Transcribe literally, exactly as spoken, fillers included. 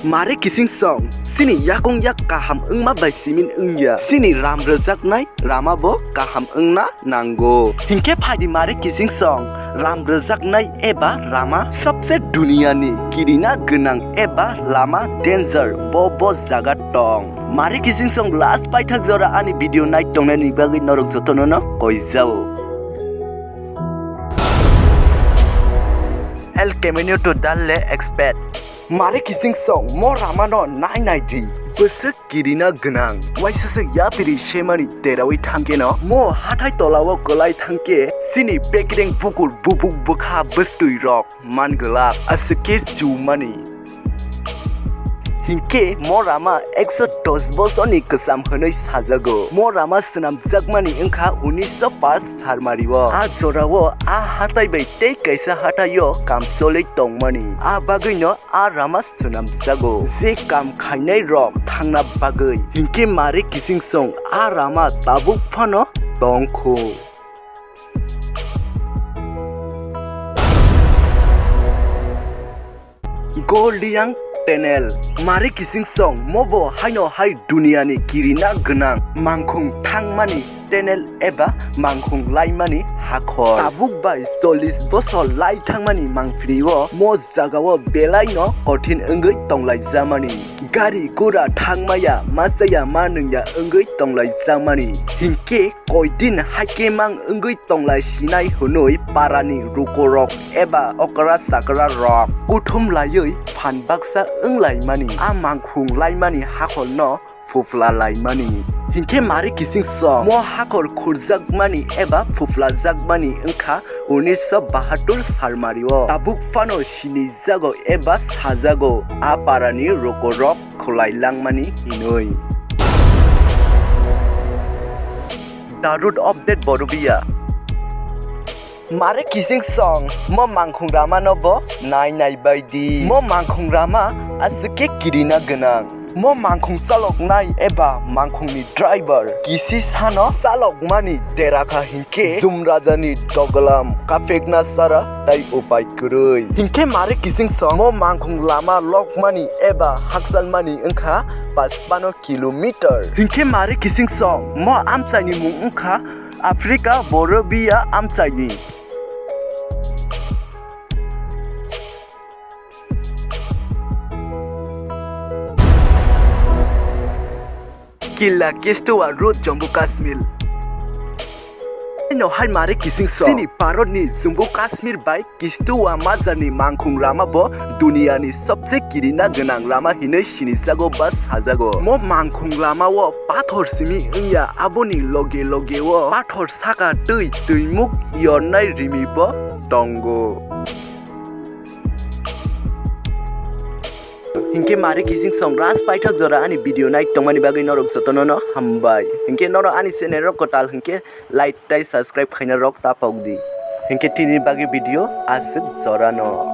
Mare kising song, chini yakung yak kaham wngma bai simin wngya. Chini ram rwjaknai rama bo kaham wngna nango. Hinkhe phaidi mare kising song, ram rwjaknai eba rama sabse duniyani kirina gwnang eba lama danger bo bo jaga tong. Mare kising song last paithak jora ani video nai tongnani bagwi norok jotono no koijao. El Camino to Dalle Expert. Mare kising song mo ramano nai nai di. Bwswk kirina gwnang. Waisa se yapiri semani terawi thangkeno. Mo hathai tolao kwlai thangke. Chini pekreng bukur bubuk bwkha bwstwi rok man glak. Aswk ke chumani. Hinkhe mo rama ekso dos bosorni kwcham hwnwi sajago. Mo rama swnamjakmani wngkha unisho pash sarmario. A jorao a hatai bai tei kaisa hataio kam cholwi tongmani. A bagwino a rama swnamjago. Je kam khainai rok thangna bagwi. Hinkhe mare kising song a rama tabuk phano tongkho. Goldiang Tunnel. Mare kising song mobo haino hai duniyani kirina gwnang mangkhung thangmani tunnel eba mangkhung laimani hakhor. Tabuk bai chollish bosor lai thangmani mangphirio mo jagao belaino kothin wngwi tonglaijamani. Gari gura thangmaya machaya manwngya wngwi tonglaijamani. Hinkhe koidin haikhe mang wngwi tonglai sinai hwnwi parani rukorok eba okra chakra rok kuthum laiwi phan baksa wnglaimani. A mangkhung laimani hakhorno phupla laimani. Hinkhe mare kising song mo hakhor khurjakmani eba phuplajakmani wngkha unisho bahatur salmario. Tabuk phano sinijago eba sajago a parani rukorok khulai langmani hinwi. The Root of Death Borobia. Mare kising song mo mangkhung ramano bo nai nai bai di. Mo mangkhung rama aswk khe kirina gwnang. Mo mangkhung chaloknai eba mangkhungni driver kisi sano chalokmani derakha hinkhe Jum Rajani doglam kapekna sara tai upai kwrwi. Hinkhe mare kising song mo mangkhung lama lokmani eba hakchalmani wngkha paspano kilometer. Hinkhe mare kising song mo amchaini mung wngkha Africa Borobia amchaini. Killa Kistua Road, Jammu Kashmir. No hai mare kising song. Chini Bharatni Jammu Kashmir bai Kistua majani mangkhung rama bo duniyani sobse kirina gwnang rama hinwi sinijago ba sajago. Mo mangkhung lama o pathor simi wngya, aboni loge loge o pathor saka twi twimuk yornai rimi bo tongo. Hinkhe mare kising song last paithak jora ani video nai tongmani bagwi norok jotono no hambai. Hinkhe norok ani channel rok kwtal hinkhe like tai subscribe khaina rok tapok di. Hinkhe tini bagwi video aswk jorano.